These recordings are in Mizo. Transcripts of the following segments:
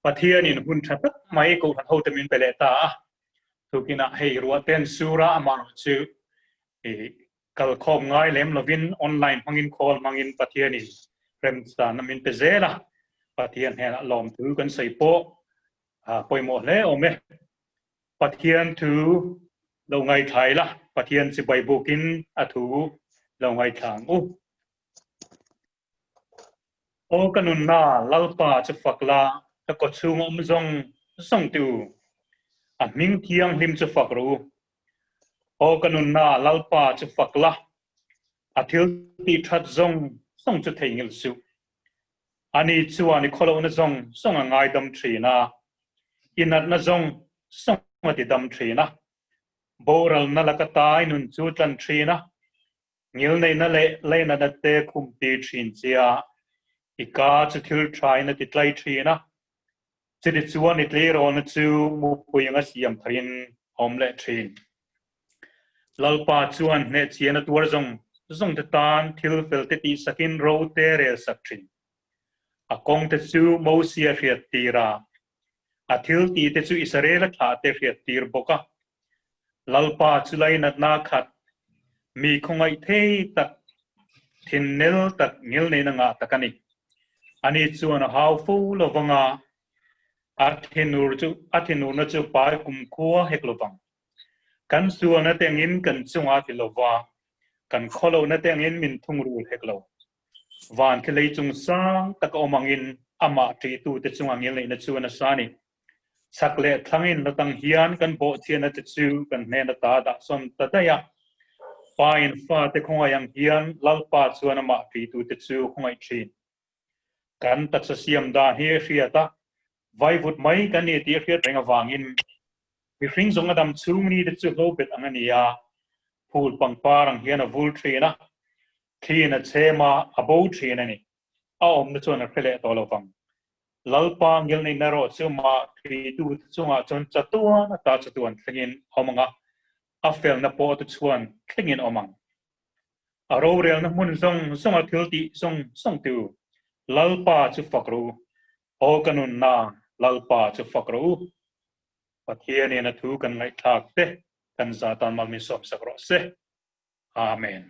Pathianin hun tha tak mai Kohhran hote min pe leh ta a, tukinah hei ruahten sura amaherawh chu kalkhawm ngai lem lovin online hmangin call hmangin Pathianin remchana min pe zel a, Pathian hnenah lawmthu kan sawi pawh pawimawh hle awm e. Pathian thu lo ngaithla ila, Pathian chibai bukin a thu lo ngaithla ang u. Aw ka nunna Lalpa chu fak la, ka kawchhung awm zawng zawng te u, a hming thianghlim chu fak rawh u. Aw ka nunna Lalpa chu fak la, a thil tih that zawng zawng chu theihnghilh suh. Ani chuan i khawlohna zawng zawng a ngaidam thin a, i natna zawng zawng a ti dam thin a, boralna laka tai nun chu tlan thin a, Ngilneihna leh leinatna te khum tir thin che a, i ka chu thil thain a ti tlai thin a, chuti chuan i tleirawlna chu mupui anga siam tharin a awm leh thin. Lalpa chuan hnehchhian a tuar zawng zawng te tan thil fel te tihsakin ro te rel sak thin. A kawng te chu Mosia hriat tir a, a thil tih te chu Israela thlah te hriat tir bawk a. Lalpa chu lainatna khat, mi khawngaih thei tak, thinnel tak ngilneihna ngah tak a ni. Ani chuan a hau fo lo vang a, a thinur chu a thinurna chu pai kumkhua hek lo vang. Kan sualna te angin kan chungah a ti lo va, kan khawlohna te angin min thungrul hek lo. Van khi lei chung sang tak a awm angin amah ṭihtute chunga ngilneihna chu a nasa a ni. Chak leh thlangin la tang hian kan bawhchhiatna te chu kan hnen ata dah sawn ta daih a. Pa in fate khawngaih ang hian Lalpa chuan amah ṭihtute chu khawngaih ṭhin. Kan taksa siam dan hi a hriat a, vaivut mai kan ni tih a hriat reng avangin mihring zawng a dam chhung ni te chu hlobet ang a ni a, phul pangpar ang hian a vul ṭhin a, thliin a chhem a, a bo ṭhin a ni. A awmna chuan a hre leh tawh lo vang. Lalpa ngilneihna erawh chu mah thritute chungah chuan chatuan ata chatuan thlengin a awm ang a, a felna pawh te chuan thlengin a awm ang. A rorelna hmun zawng zawnga thil tih zawng zawng tu Lalpa chu fak rawh u. Aw ka nunna, Lalpa chu fak rawh u. Pathianin a thu kan ngaihthlak te kan za tan mal min sawmsak rawh se. Amen.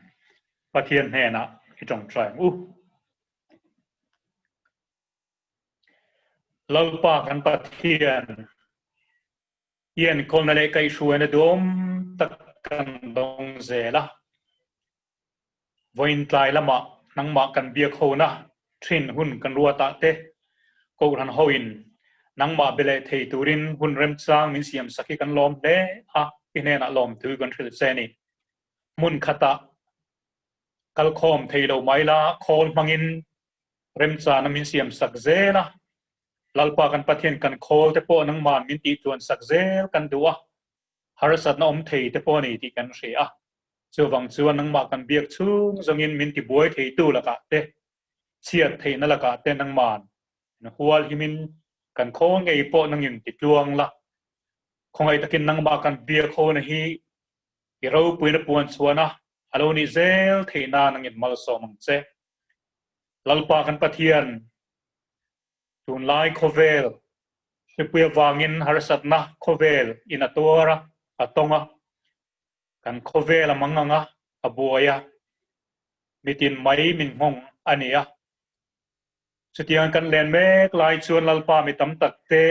Pathian hnenah i tawngtai ang u. Lalpa kan Pathian, i enkawlna leh kaihhruaina duhawm tak kan dawng zel a. Vawiin tlai lamah nangmah kan biak hona thin hun kan ruatah te Kohhran hoin nangmah be leh thei turin hun remchang min siamsak hi kan lawm hle a, i hnenah lawmthu kan hrilh che a ni. Hmun khatah kalkhawm thei lo mai la, khawl hmangin remchana min siamsak zel a, Lalpa kan Pathian kan khawl te pawh nangman min tihtuan sak zel kan duh a, harsatna awm thei te pawh a ni tih kan hria a, chuvang chuan nangmah kan biak chhung zawngin min tibuai theitu lakah te, chhiat theihna lakah te nangman min hual himin kan khawl ngei pawh nangin titluang la, khawngaih takin nangmah kan biak hona hi i ropuina puan chhuan a, a lo nih zel theih nan angin malsawm ang che. Lalpa kan Pathian, tunlai khawvel hripui avangin harsatna khawvel in a tuar a, a tawng a, kan khawvel a mang ang a, a buai a, mitin mai min nghawng a ni a. Chutiang kan len mek lai chuan Lalpa mi tam tak te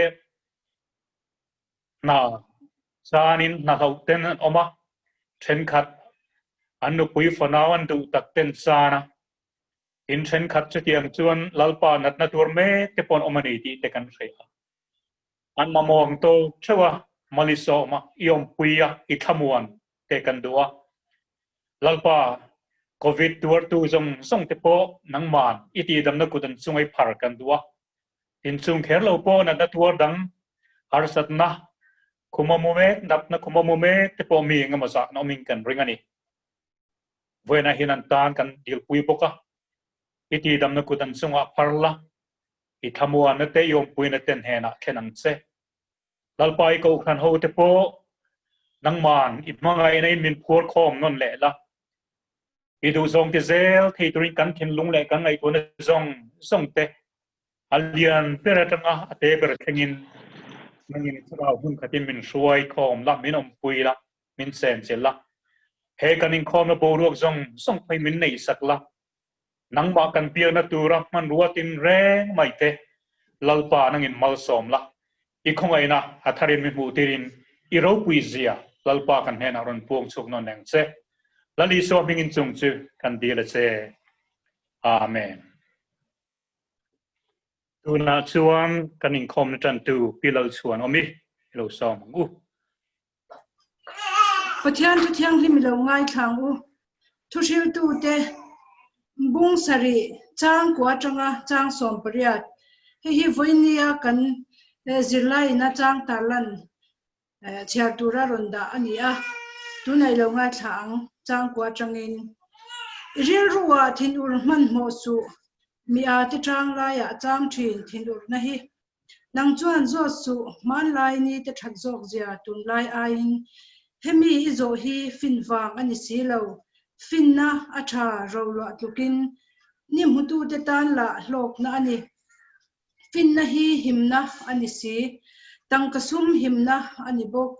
Hna chanin hna hloh ten an awm a, thenkhat an nupui fanau an duh tak ten chan a, in thenkhat chutiang chuan Lalpa natna tur mek te pawh an awm a ni tih te kan hre a. An mamawh ang tawk theuh a, mal i sawm a, i awmpui a, i thlamuan te kan duh a. Lalpa, Covid tuartu zawng zawng te pawh nangman i tihdamna kut an chunga i phar kan duh a, Inchung kher lo pawh natna tuar dang, harsatna, khuma mu mek, natna khuma mu mek te pawh mi engemaw zahna awmin kan ring a ni. Vawiinah hian an tan kan dilpui bawk a, i tihdamna kut an chungah phar la, i thlamuanna te i awmpuina te hnenah thlen ang che. Lalpa i kohhran ho te pawh nangman i hmangaihna in min phuar khawm nawn leh la, I duhzawng ti zel thei turin kan thinlung leh kan ngaihtuahna zawng zawng te A lian ber atanga a te ber thlengin nangin thlarau hmun khatin min hruai khawm la, min awmpui la, min chenchilh la. He kan inkhawmna boruak zawng zawng phei min neihsak la, Nangmah kan biakna tura hmanrua tin reng mai te Lalpa nangin malsawm la, i khawngaihna a tharin mi hmuh tirin i ropui zia Lalpa kan hnenah rawn puang chhuak nawn eng che. Lal Isua hmingin chung chu kan dil a che. Amen. Tunah chuan kan inkhawmna tantu Pi Lalchhuan awm i lo sawm ang u. Pathian thu thianghlim i lo ngaithla ang u. Thuhriltute bung sarih changkua atanga chang 18. Hei hi vawinia kan zirlaiin a chang tarlan chhiar tura rawn dah a ni a. Tunah i lo ngaithla ang changkua atangin. I rilruah thinur hmanhmawh suh mi a te chang laiah chang thin thinurna hi. Nang chuan zawt suh, hmanlai ni te that zawk zia tunlai aiin hemi i zawh hi fin vang a ni si lo, finna a tha roluah tlukin ni hmutute tan lah hlawkna a ni. Finna hi himna a ni si, tangka sum himna a ni bawk.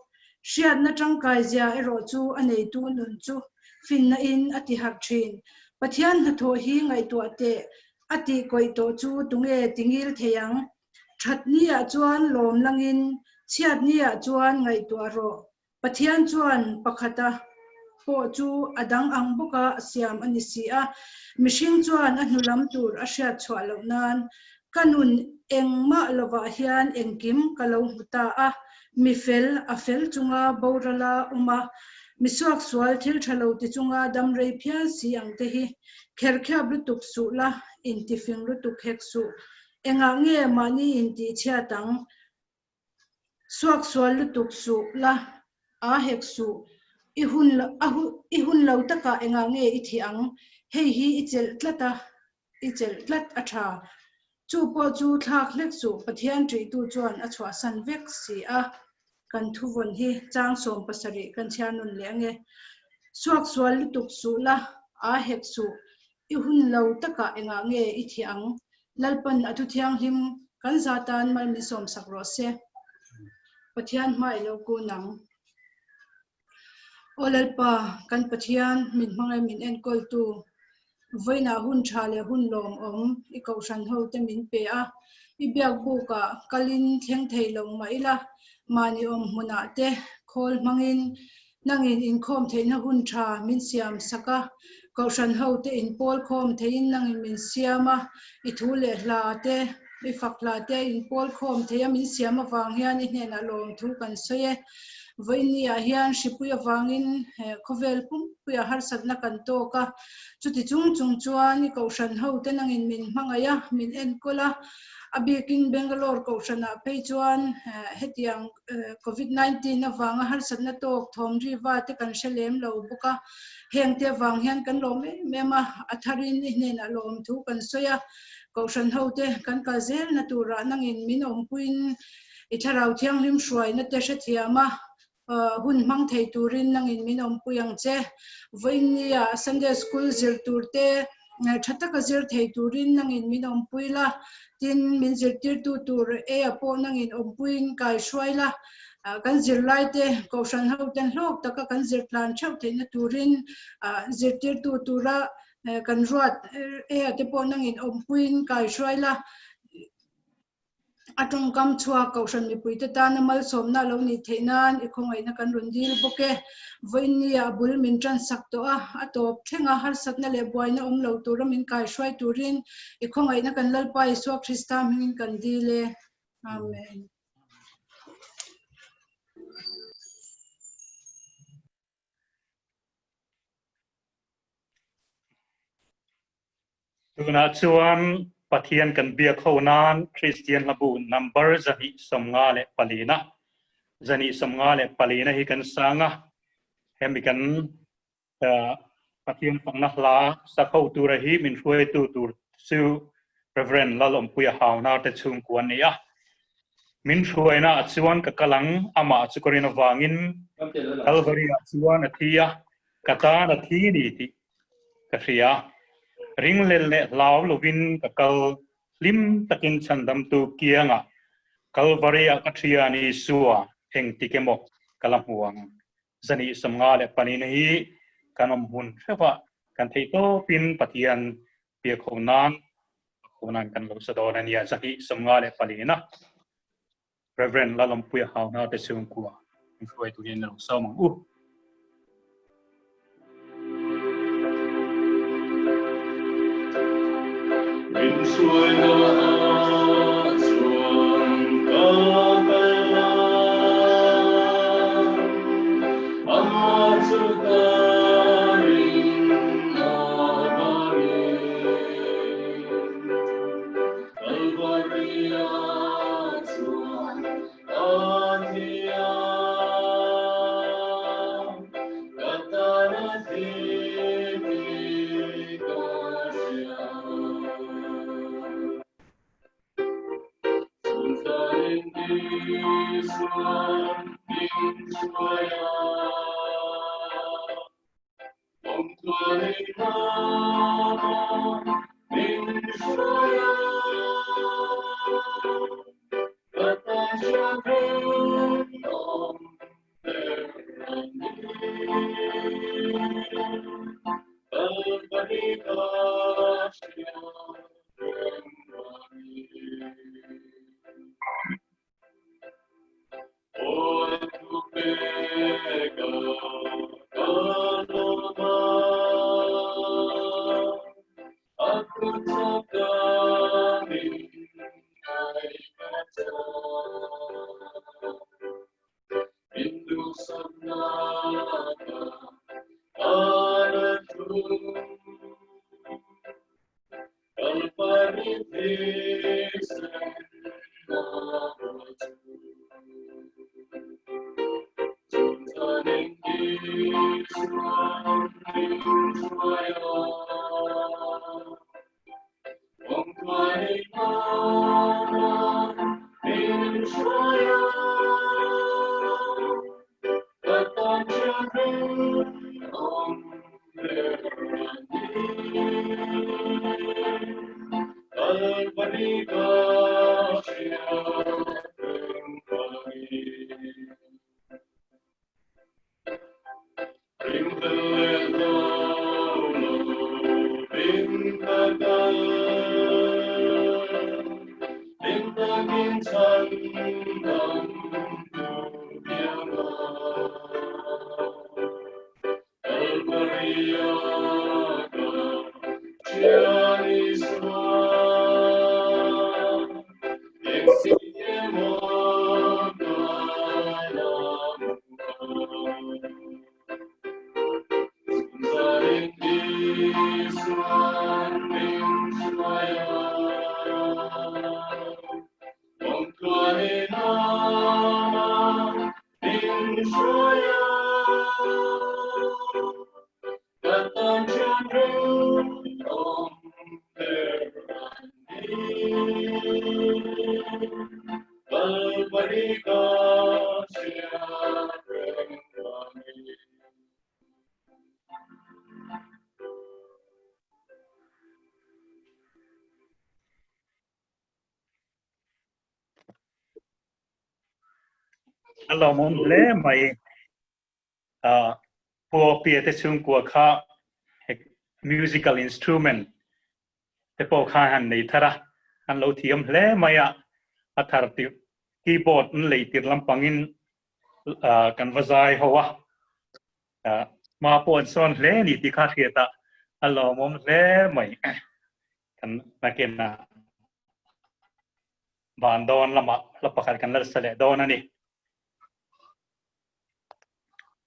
Hriatna tangkai zia erawh chu a neitu nun chu finna in a ti harh thin. Pathian hnathawh hi ngaihtuah teh A tih kawih tawh chu tunge ti ngil thei ang? That ni-ah chuan lawm langin, chhiat ni-ah chuan ngaihtuah rawh. Pathian chuan pakhata pawh chu a dang ang bawka siam a ni si a, mihring chuan a hnu lam tur a hriat chhuah loh nan ka nun engmah lovah hian engkim ka lo hmu ta a, mi fel a fel chunga borala awm a, mi suaksual thil tha lo ti chunga dam rei phian si ang te hi Kherkhiap lutuk suh la, intifing lutuk hek suh. Engah nge mahni intihchhiat ang? Suaksual lutuk suh la, aa hek suh. I hun i hun lo takah engah nge i thih ang? Hei hi i chelh tlat a, i chelh tlat a tha. Chu pawh chu thlak hlek suh, Pathian ṭihtu chuan a chhuahsan vek si a. Kan thuvawn hi chang 70 kan chhiar nun leh ange. Suaksual lutuk suh la, aa hek suh, i hun lo takah engah nge i thih ang? Lalpan a thu thianghlim kan za tan mal min sawmsak rawh se. Pathian hma i lo kun ang. Aw Lalpa, kan Pathian, min hmangaih min enkawltu, vawiinah hun tha leh hun lawmawm i kohhran ho te min pe a, i biak bukah kalin thleng thei lo mah ila, mahni awm hmunah te khawl hmangin nangin inkhawm theihna hun tha min siam sak a, kohhran ho te inpawl khawm theiin nangin min siam a, i thu leh hla te, i fak hla te inpawl khawm thei a min siam avang hian i hnenah lawmthu kan sawi e. Vawiinniah hian hripui avangin khawvel pumpuia harsatna kan tawk a, chuti chung chung chuan i kohhran ho te nangin min hmangaih a, min enkawl a, a bikin Bangalore kohhranah phei chuan hetiang Covid 19 avanga harsatna tawk thawm riva te kan hre lem lo bawk a, heng te avang hian kan lawm em em a, a tharin i hnenah lawmthu kan sawi a, kohhran ho te kan kal zelna turah nangin min awmpuiin I thlarau thianghlim hruaina te hrethiam a, hun hmang thei turin nangin min awmpui ang che. Vawiinnia Sunday School zir tur te tha taka zir thei turin nangin min awmpui la, tin min zirtirtu tur eia pawh nangin awmpuiin kai hruai la, kan zirlai te kohhran ho ten hlawk taka kan zir tlan theuh theihna turin zirtirtu tura kan ruat eia te pawh nangin awmpuiin kai hruai la. A tawngkam chhuak Kohhran mipuite tana malsawmna a lo nih theih nan i khawngaihna kan rawn dil bawk e. Vawiinnia a bul min tansak tawh a, a tawp thleng a, harsatna leh buaina awm lo tura min kaihruai turin i khawngaihna kan Lalpa Isua Krista hmingin kan dil e. Amen. Tunah chuan Pathian kan biak ho nan Kristian hlabu number 254 na 254 na hi kan sang a, hemi kan Pathian fakna hla sak ho tura hi min hruaitu tur chu Reverend Lalawmpuia Hauhnar te chhungkua an ni a. Min hruaina ah chuan ka kal ang, amah chu ka rin avangin Kalvari ah chuan a thi a, ka tan a thi ni tih ka hria. Ringlel leh hlau lovin ka kal. Hlim takin chhandamtu kiangah Kalvari-ah ka thian Isua engtik emaw ka la hmu ang. Zani 54 hi kan awm hun hreuhah kan theih tawpin Pathian biakho nan ho nan kan lo sa dawn a nia. Zani 54 Reverend Lalawmpuia Hauna te chhungkua in hruai turin a lo sawm ang u. Min hruaina ah chuan ka kal a, amah chu ka ring avangin. Kalvaria chuan a thi a, ka tan a thi tih ka hria. Chhunzain Isuan min hruai a, A lawmawm hle mai. Puapia te chhungkua kha musical instrument te pawh kha han nei thar a, an lo thiam hle mai a, a thar tirh keyboard an lei tirh lampangin kan va zai ho a, hma pawh an sawn hle a ni tih kha hriat a, a lawmawm hle mai. Kan nakinah van dawn lamah hla pakhat kan la sa leh dawn a ni.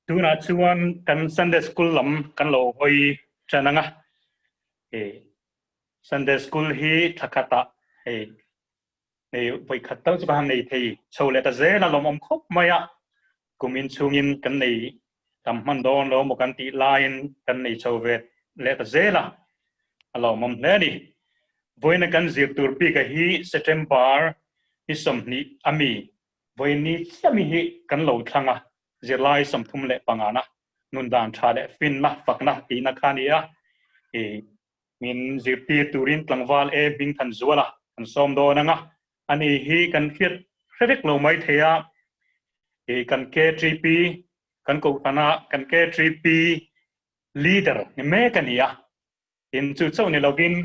Tunah chuan kan Sunday School lam kan lo hawi ṭan ang a, Sunday School hi thla khatah hei nei vawi khat tal chu ka han nei thei chho leh ta zel a lawmawm khawp mai a, kum in chhungin kan nei tam hman dawn lo maw kan tih laiin kan nei chho ve leh ta zel a, a lawmawm hle a ni. Vawiina kan zir tur bika hi September ni 20 ami vawiin chiah mi hi kan lo thlang a, zirlai 35 na nun dan tha leh finna fakna tihna kha a ni a, min zirtir turin tlangval e Hmingthanzuala. kan sawm dawn anga ani hi kan hriat hre vek lo mai thei a i kan KTP kan kohhrana kan KTP leader ni mek a ni a tin chu chauh ni lovin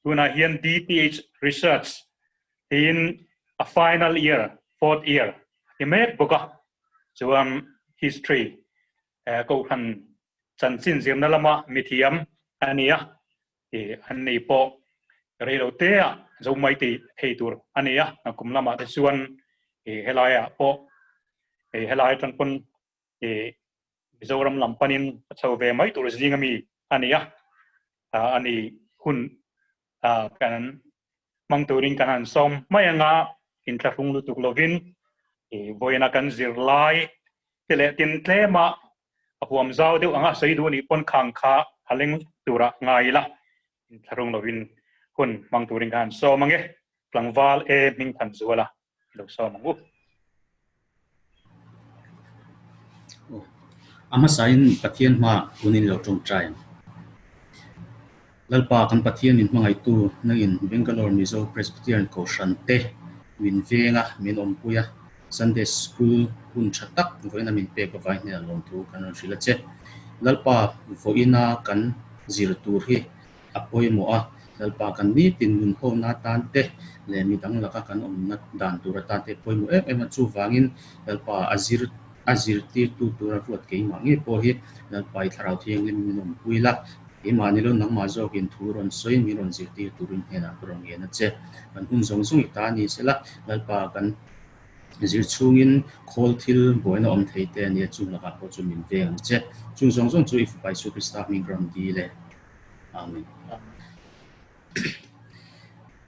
tunah hian DTH research tiin a final year fourth year ti mek bawk a chuan history kohhran chanchin zirna lama mithiam a ni a i an nei pawh rei lo te ah zo mai tih thei tur a ni a, kum lamah te chuan i helaiah pawh i helai atang pawn i Mizoram lam panin a chho ve mai tur zing ami a ni a, a ni hun kan hmang turin kan han sawm mai anga inthlahrung lutuk lovin i vawiina kan zirlai te leh tin tlema a huam zau deuh anga sawi duh anih pawn khang kha a leng turah ngai ila inthlahrung lovin hun hmang turin ka han sawm ange tlangval e hming than zuala i lo sawm ang u. A hmasain Pathian hma kunin lo tawngtai ang. Lalpa kan Pathian min hmangaihtu nangin Bangalore Mizo Presbyterian Kohhran te min veng a, min awmpui a, Sunday School hun tha tak vawiina min pek avai hnenah lawmthu kan rawn hrilh a che. Lalpa vawiina kan zir tur hi a pawimawh a, Lalpa kan nitin nun hawna atan te leh midang laka kan awmna dan tur atan te pawimawh em em a, chuvangin Lalpa a zir a zirtirtu tura ruat keimah ngei pawh hi Lalpa i Thlarau Thianghlim min awmpui la, keimah ni lo nangmah zawkin thu rawn sawiin min rawn zirtir turin hnenah ka rawn ngen a che. Kan hun zawng zawng i ta ni sela, Lalpa kan zir chhungin khawl thil buaina awm thei te a nia, chung lakah pawh chu min veng ang che. Chung zawng zawng chu i Fapa Isua Krista hming ka rawn dil e. Amen.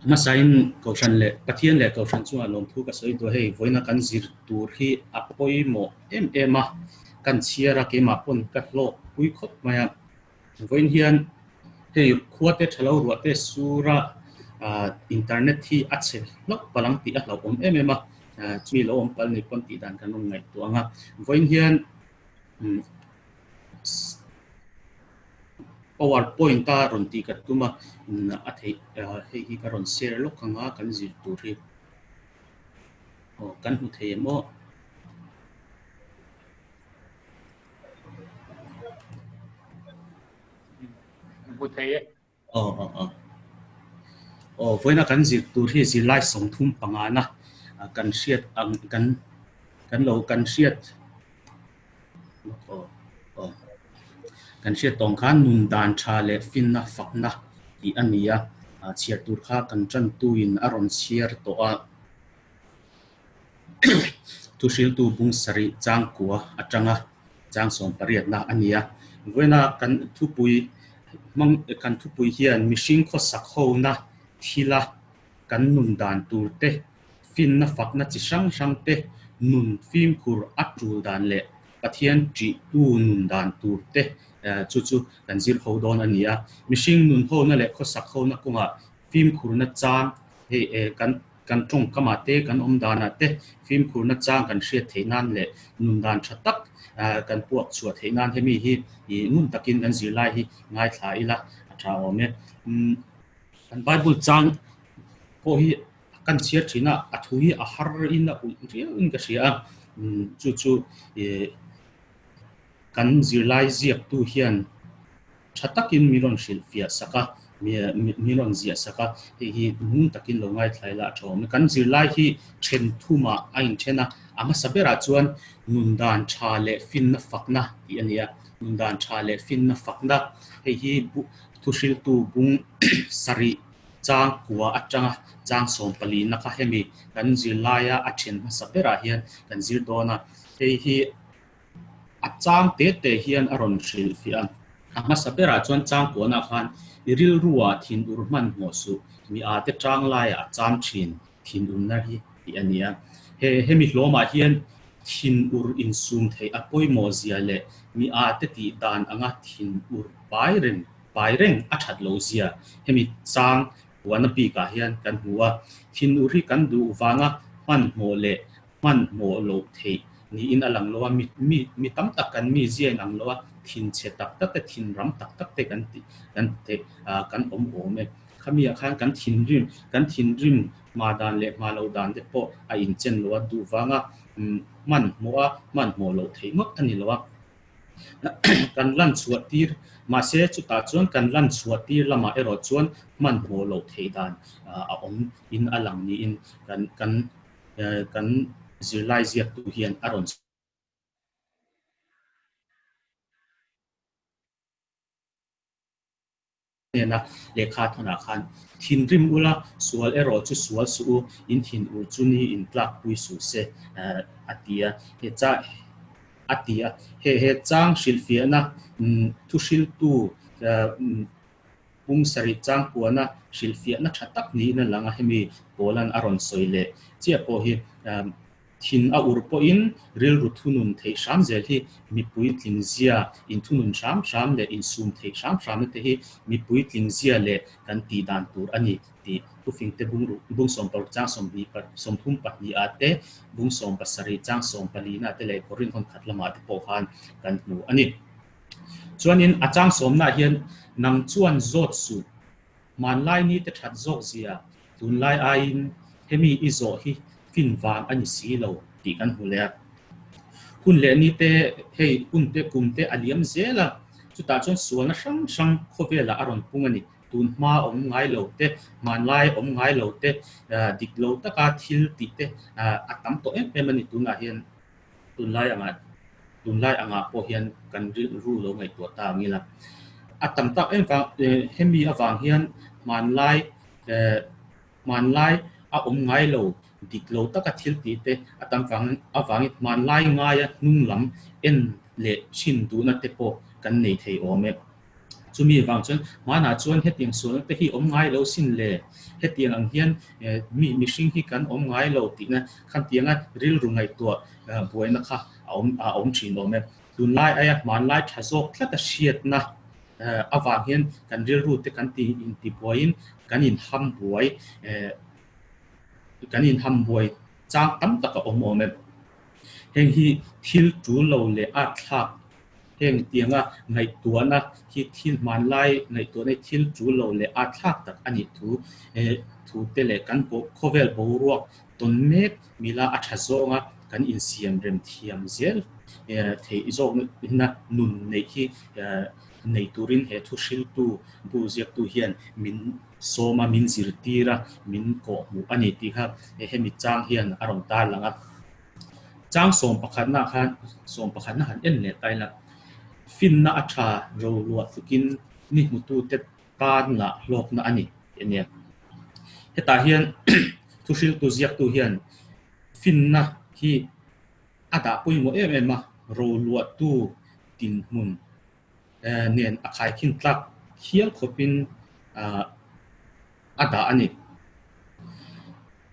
Hmasain Kohhran leh Pathian leh Kohhran chungah lawmthu ka sawi duh a, hei vawiina kan zir tur hi a pawimawh em em a, kan chhiar a keimah pawn ka hlawk pui khawp mai a. Vawiin hian hei khua te tha lo ruah te sura internet hi a chhe hlauh palh ang tih a hlauhawm em em a, chumi lo awm palh ni pawn tih dan kan rawn ngaihtuah ang a. Vawiin hian Power point a rawn tih ka tum a, a theih hei hi ka rawn share lawk ang a kan zir tur hi. Aw kan hmu thei em aw? Hmu thei e. Aw aw aw. Aw vawiina kan zir tur hi zirlai 35 na kan hriat ang kan kan lo kan hriat aw aw kan hriat tawng khan nun dan tha leh finna fakna tih a ni a, chhiar tur kha kan tantuin a rawn chhiar tawh a. Thuhriltu bung sarih changkua atanga chang 18na a ni a. Vawiina kan thupui hmang kan thupui hian mihring khawsak hona thila kan nun dan tur te, finna fakna chi hrang hrang te, nun fimkhur a tul dan leh Pathian ṭihtu nun dan tur te chu chu kan zir ho dawn a ni a. Mihring nun hona leh khawsak hona kawngah fimkhurna chang hei kan Kan tawngkamah te, kan awm danah te fimkhurna chang kan hriat theih nan leh nun dan tha tak kan puak chhuah theih nan hemi hi ngun takin kan zirlai hi ngaithla ila a tha awm e. Kan Bible chang pawh hi kan chhiar thin a, a thu hi a har in a ulh riau in ka hria a, chu chu kan zirlai ziaktu hian Tha takin mi rawn hrilhfiah sak a, mi rawn ziah sak a, hei hi nung takin lo ngaithlai la a tha awm e. Kan zirlai hi then thumah a inthen a, a hmasa berah chuan nun dan tha leh finna fakna tih a ni a, nun dan tha leh finna fakna, hei hi thuhriltu bung sarih chang kua atanga chang 14 na kha hemi kan zirlaia a then hmasa berah hian kan zir dawn a, hei hi A chang te te hian a rawn hrilhfiah a. A hmasa berah chuan chang kuanah khan i rilruah thinur hman hmawh suh, mi a te tang laiah a cham thin thinurna hi tih a ni a. He hemi hlawmah hian thinur insum theih a pawimawh zia leh mi a te tih dan anga thinur pai reng pai reng a that loh zia hemi chang kuana bikah hian kan hmu a. Thinur hi kan duh vanga hmanhmawh leh hmanhmawh loh theih niin a lang lo a, mi mi mi tam tak kan mi zia in ang lo a, thinchhe tak tak te, thinram tak tak te kan tih kan theih ah kan awm awm e. Khami ah khan kan thinrim kan thinrim hma dan leh hma lo dan te pawh a inchen lo a, duh vanga hmanhmawh a hmanhmawh loh theih ngawt a ni lo a. Kan lan chhuah tir mahse chutah chuan kan lan chhuah tir lamah erawh chuan hmanhmawh loh theih dan a awm in a lang niin kan kan kan zirlai ziaktu hian a rawn Hnena lehkha thawnah khan, Thinrim ula, sual erawh chu sual suh u, in thin ur chu ni in tlakpui suh se, a ti a. He cha a ti a. He he chang hrilhfiahna thuhriltu pum sarih chang puana hrilhfiahna tha tak niin a lang a, hemi Paula'n a rawn sawi leh chiah pawh hi. Thin a ur pawhin rilru thunun theih hram zel hi mipui tlingzia, inthunun hram hram leh insum theih hram hramna te hi mipui tlingzia leh kan tih dan tur a ni tih Thufingte bung 16 chang 32 ah te, bung 17 chang 14 ah te leh Korinth hawn khat lamah te pawh khan kan hmu a ni. Chuanin a chang sawmnaah hian nang chuan zawt suh, Hmanlai ni te that zawk zia tunlai aiin hemi i zawh hi fin vang a ni si lo tih kan hmu leh a. Hun leh ni te hei hun te kum te a liam zel a, chutah chuan sualna hrang hrang khawvelah a rawn pung a ni. Tun hma awm ngai lo te, hmanlai awm ngai lo te, dik lo taka thil tih te a tam tawh em em a ni tunah hian. Tunlai angah tunlai angah pawh hian kan rilru lo ngaihtuah ta ang ila. A tam tak em vang hemi avang hian hmanlai hmanlai a awm ngai lo dik lo taka thil tih te a tam vang avangin hmanlai ngaia hnung lam en leh chhin duhna te pawh kan nei thei awm e. Chumi vang chuan hmanah chuan hetiang sualna te hi awm ngai lo sin le, hetiang ang hian mi mihring hi kan awm ngai lo tihna khantianga rilru ngaihtuah buaina kha a awm a awm thin awm e. Tunlai aia hmanlai tha zawk tlat a hriatna avang hian kan rilru te kan ti intibuaiin kan inham buai kan inham buai chang tam tak a awm awm e. Heng hi thil tul lo leh at thlak Heng tianga ngaihtuahna hi thil hmanlai ngaihtuahna hi thil tul lo leh at thlak tak a nih thu thu te leh kan khawvel boruak tawn mek mila a tha zawnga kan insiam rem thiam zel theih zawkna nun neih hi nei turin he thu hriltu bu ziaktu hian min sawm a, min zirtir a, min kawhhmuh a ni tih kha hemi chang hian a rawn tarlang a. Chang 11 ah khan 11 na han en leh ta ila, finna a tha ro luah tlukin ni hmutute tan lah hlawkna a ni tih a nia. Hetah hian thuhriltu ziaktu hian finna hi a dah pawimawh em em a, ro luahtu dinhmun nen a khaikhin tlak hial khawpin a dah a ni.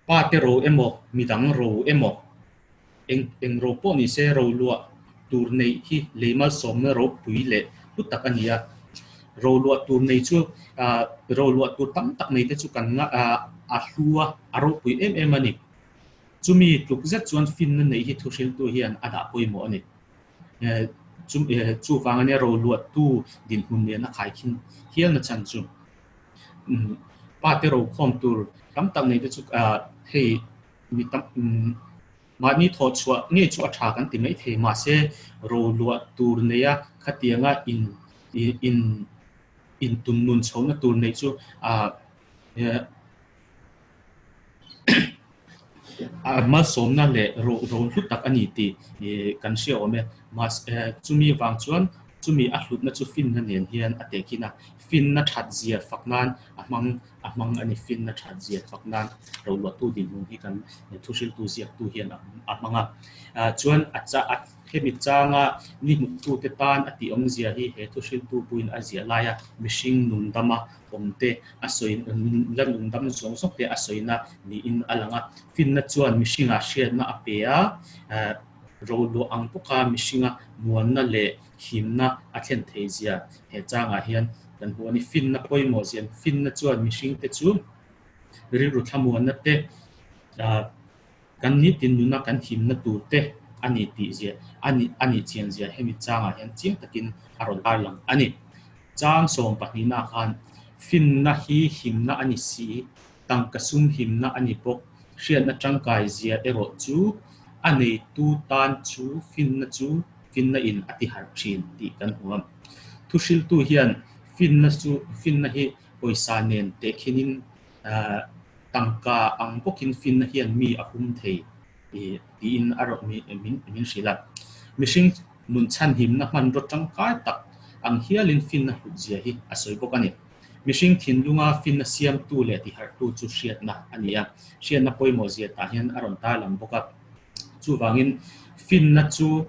Pa te ro emaw, midang ro emaw, eng eng ro pawh ni se ro luah tur neih hi lei malsawmna ropui leh hlu tak a ni a. Ro luah tur nei chu ah ro luah tur tam tak nei te chu kan nga ah a hlu a, a ropui em em a ni. Chumi tluk zet chuan finna neih hi thuhriltu hian a dah pawimawh a ni. Chuvang ania ro luahtu dinhmun nen a khaikhin hial na chhan chu. Pa te ro khawm tur tam tak nei te chu hei mi tam mahni thawh chhuah ngei chu a tha kan ti mai thei mahse ro luah tur neia khatianga in in in tum nun chhohna tur neih chu A malsawmna leh ro hlu tak a ni tih kan hria awm e. Mahse chumi vang chuan chumi a hlutna chu finna nen hian a tehkhin a, finna that zia fak nan a hmang a hmang a ni. Finna that zia fak nan roluahtu dinhmun hi kan thuhriltu ziaktu hian a hmang a. Chuan a cha a hemi changa ni hmuhtute tan a tih awmzia hi he thuhriltu puiin a ziah laia mihring nungdama awmte a sawi la nungdam zawng zawng te a sawina niin a lang a. Finna chuan mihringa hriatna a pe a, roluah ang bawka mihringa muanna leh himna a thlen thei zia he changah hian kan hmu a ni. Finna pawimawh zian finna chuan mihringte chu rilru thlamuanna te, kan nitin nuna kan himna tur te a ni tih zia a nih a nih chian zia hemi changah hian chiang takin a rawn tarlang a ni. Chang 12 khan. Finna hi himna a ni si, tangka sum himna a ni bawk. Hriatna tangkai zia erawh chu a neitu tan chu finna chu finna in a ti harh thin tih kan hmu a. Thuhriltu hian finna chu finna hi pawisa nen tehkhinin tangka ang bawkin finna hian mi a hum thei tiin a rawh min hrilh a. Mihring nun chhanhimna hmanraw tangkai tak ang hialin finna hlut zia hi a sawi bawk a ni. Mihring thinlunga finna siamtu leh tiharhtu chu hriatna a ni a, hriatna pawimawh zia tah hian a rawn tarlang bawk a. Chuvangin finna chu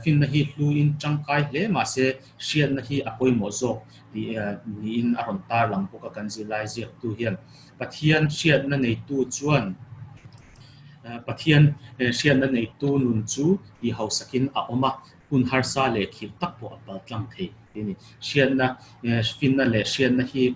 finna hi hluin tangkai hle mahse hriatna hi a pawimawh zawk tih niin a rawn tarlang bawk a kan zirlai ziaktu hian. Pathian hriatna neitu chuan Pathian hriatna neitu nun chu tih hausakin a awm a, hun harsa leh khirh tak pawh a pal tlang thei tih a ni. Hriatna, finna leh hriatna hi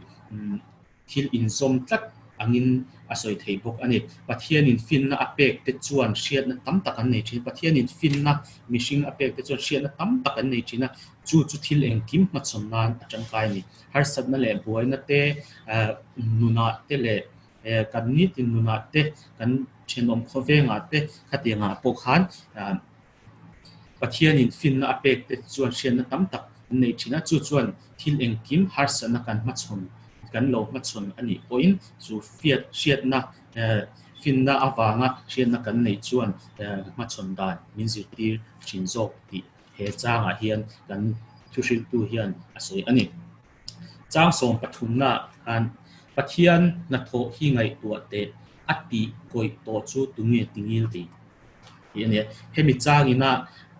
thil inzawm tlat angin a sawi thei bawk a ni. Pathianin finna a pek te chuan hriatna tam tak an nei thin. Pathianin finna mihring a pek te chuan hriatna tam tak an nei thin a, chu chu thil engkim hmachhawn nan a tangkai a ni. Harsatna leh buaina te, nunah te leh kan nitin nunah te, kan thenawm khawvengah te khatiangah pawh khan Pathianin finna a pek te chuan hriatna tam tak an nei thin a, chu chuan thil engkim harsatna kan hmachhawn, kan lo hmachhawn a nih pawhin chu fiat hriatna finna avanga hriatna kan neih chuan hmachhawn dan min zirtir thin zawk tih he changah hian kan thuhriltu hian a sawi a ni. Chang 13 khan Pathian hnathawh hi ngaihtuah teh a tih kawih tawh chu tunge tingil tih tih a ni a. Hemi changina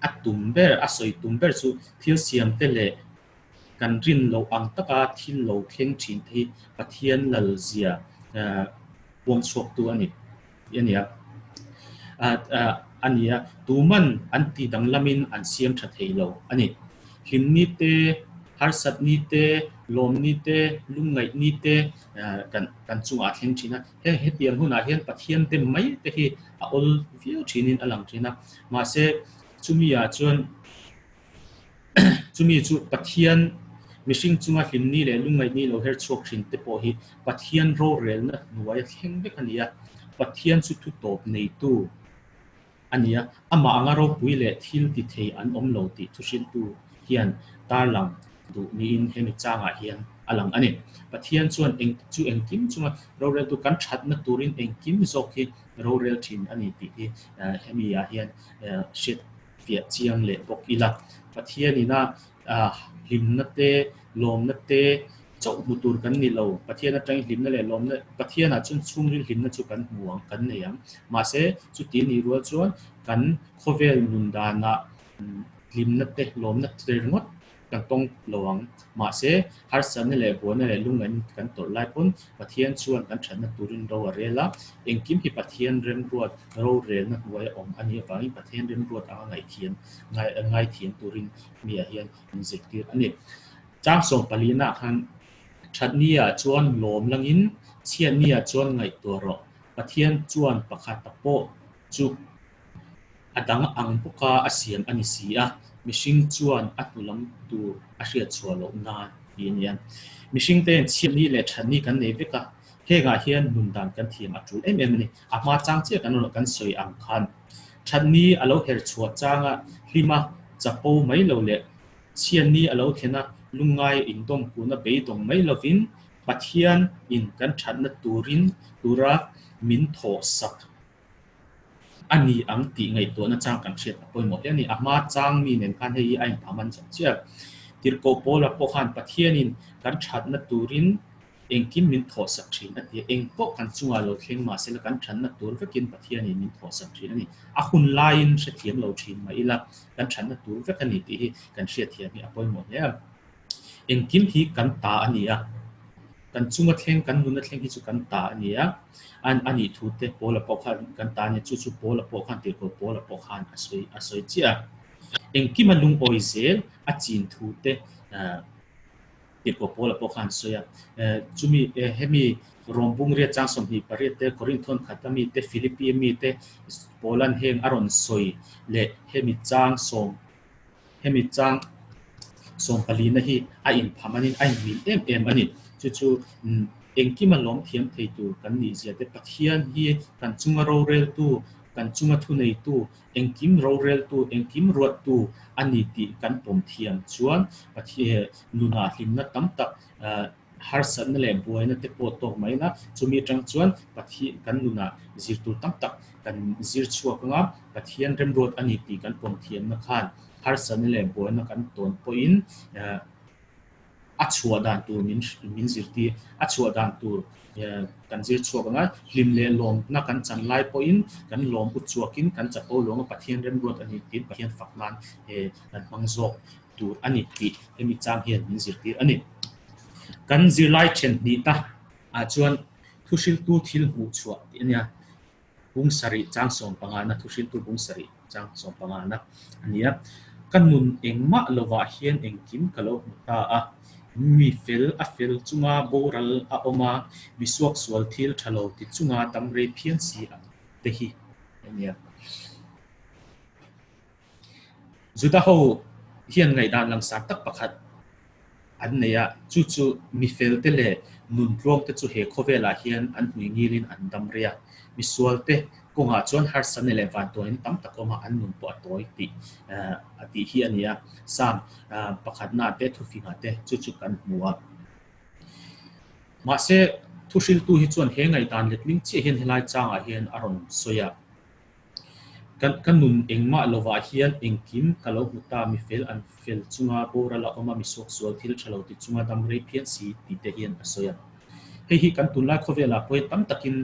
a tum ber, a sawi tum ber chu thil siam te leh kan rin loh ang taka thil lo thleng thin te hi Pathian lal zia puang chhuaktu a ni tih a ni a. A ni a, tuman an ti danglamin an siam tha thei lo a ni. Hlimni te, harsatni te, lawmni te, lungngaihni te kan chungah a thleng thin a. Heng hetiang hunah hian Pathian te mai te hi a awl viau thinin a lang thin a. Mahse, chumi ah chuan chumi chu Pathian mihring chunga hlimni leh lungngaihni lo her chhuak thin te pawh hi Pathian rorelna hnuai a thleng vek a ni a. Pathian chu thu tawp neitu a ni a, amah anga ropui leh thil ti thei an awm lo tih thuhriltu hian tarlang duh niin hemi changah hian a lang a ni. Pathian chuan eng chu engkim chunga roreltu kan thatna turin engkim zawk hi rorel thin a ni tih hi hemi ah hian hriat fiah chiang leh bawk ila. Pathianina hlimna te, lawmna te chauh hmu tur kan ni lo. Pathian atangin hlimna leh lawmna, Pathianah chuan chhungril hlimna chu kan hmu ang, kan nei ang. Mahse, chuti nih rual chuan kan khawvel nun danah hlimna te, lawmna te ringawt kan tawng lo ang. Mahse, harsatna leh buaina leh lungngaihna kan tawrh lai pawn Pathian chuan kan thatna turin ro a rel a. Engkim hi Pathian remruat rorelna hnuaia awm a nih avangin Pathian remruat anga ngaihthiam ngaithiam turin mi ah hian min zirtir a ni. Chang 14 ah khan thatni ah chuan lawm langin chhiatni ah chuan ngaihtuah rawh. Pathian chuan pakhata pawh chu a dang ang bawka a siam a ni si a, mihring chuan a hnu lam tur a hriat chhuah loh nan tih a ni a. Mihring te chhiatni leh thatni kan nei vek a, hengah hian nun dan kan thiam a tul em em a ni. A hma chang chiah kan rawn kan sawi ang khan thatni a lo her chhuah changa hlima chapo mai lo leh chhiatni a lo thlen a lungngai indawm kuna beidawng mai lovin Pathian in kan thatna turin tura min thawh sak a ni ang tih ngaihtuahna chang kan hriat a pawimawh hle a ni. A hma chang mi nen khan hei hi a inphah man chawp chiah. Tirhkoh Paula pawh khan Pathianin kan thatna turin engkim min thawhsak thin a ti a, eng pawh kan chungah lo thleng mah sela kan thatna tur vekin Pathianin min thawhsak thin a ni. A hun laiin hrethiam lo thin mah ila kan thatna tur vek a ni tih hi kan hriatthiam hi a pawimawh hle a. Engkim hi kan ta a ni a, kan chunga thleng, kan nuna thleng hi chu kan ta a ni a, an a nih thu te Paula pawh khan kan ta a ni, chu chu Paula pawh khan tirhkoh Paula pawh khan a sawi a sawi chiah a. Engkima lungawi zel a chin thu te tirhkoh Paula pawh khan a sawi a. Chumi hemi Rawmbung riat chang 28 te, Korinthawn khata mi te, Philippi mi te Paula'n heng a rawn sawi leh hemi chang sawm Hemi chang 14 na hi a inpham anin a inmil em em a ni. Chu chu engkima lawm thiam thei tur kan nih zia te Pathian hi kan chunga roreltu, kan chunga thuneitu, engkim roreltu, engkim ruattu a ni tih kan pawm thiam chuan Pathian nunah hlimna tam tak harsatna leh buaina te pawh tawk mai ila, chumi atang chuan Pathian kan nunah zir tur tam tak kan zir chhuak anga Pathian remruat a ni tih kan pawm thiamna khan harsatna leh buaina kan tawn pawhin a chhuah dan tur min min zirtir a chhuah dan tur kan zir chhuak anga hlim leh lawmna kan chan lai pawhin kan lawm ut chhuakin kan chapo luang a Pathian remruat a ni tiin Pathian fak nan kan hmang zawk tur a ni tih hemi chang hian min zirtir a ni. Kan zirlai then hnih ta ah chuan thuhriltu thil hmuh chhuah tih a nia. Bung sarih chang sawmpangana thuhriltu bung sarih chang sawmpangana a ni a. Ka nun engmah lovah hian engkim ka lo hmu ta a, mi fel a fel chunga boral a awm a, mi suaksual thil tha lo ti chunga dam rei phian si ang te hi a nia. Juda ho hian ngaihdan langsar tak pakhat an nei a, chu chu mi felte leh nun tluangte chu he khawvelah hian an hmui ngilin an dam rei a, misualte kawngah chuan harsatna leh vantuain tam tak awm a, an nun pawh a tawi tih a tih hi a ni a, Psalm pakhatna te thufingah te chu chu kan hmu a. Mahse, thuhriltu hi chuan he ngaihdan letling chiah hian helai changah hian a rawn sawi a. Kan ka nun engmah lovah hian engkim ka lo hmu ta, mi fel an fel chunga boral a awm a, mi suaksual thil tha lo ti chunga dam rei phian si tih te hian a sawi a. Hei hi kan tunlai khawvelah pawhin tam takin